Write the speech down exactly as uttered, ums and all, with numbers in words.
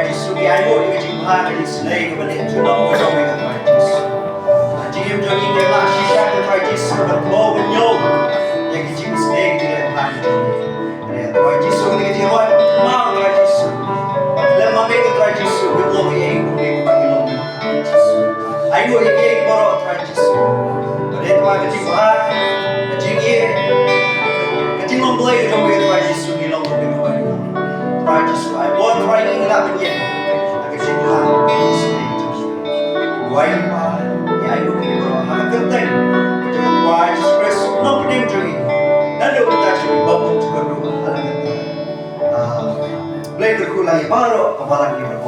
Jisu, ngi ainguh ïa ka jingbha, ka jingslei kaba leh junom ka jong me, ko Trai Jisu. Ka jingim jong ngi ngi la shisha, ko Trai Jisu, ban kynmaw ban ñiew ïa ka jingslei, ka jingleh bha jong me. Ko Trai Jisu, ngi ka jingrwai kaba kynmaw, ko Trai Jisu. Lem ma me, ko Trai Jisu, ngi long ïa ngi kum ngi long, ko Trai Jisu. Ainguh ïa ngi baroh, Trai Jisu. Ba dei tang ka jingbha, ka jingïeit, ka jinglong Blei ka jong me, Trai Jisu, ngi long kum ngi long. Trai Jisu, ai bor, Trai, ngi la ban ïeng ha ka jingbha. Wai pa, ngi ainguh ïa ngi baroh ha ka kyrteng ka jong u Trai Jisu Khrist, u nongpynim jong ngi. Naduh mynta, sha ki bymjukut ruh, ha la ka kyrteng. Amen. Blei kyrkhu ïa ngi baroh, ka balang ngi baroh.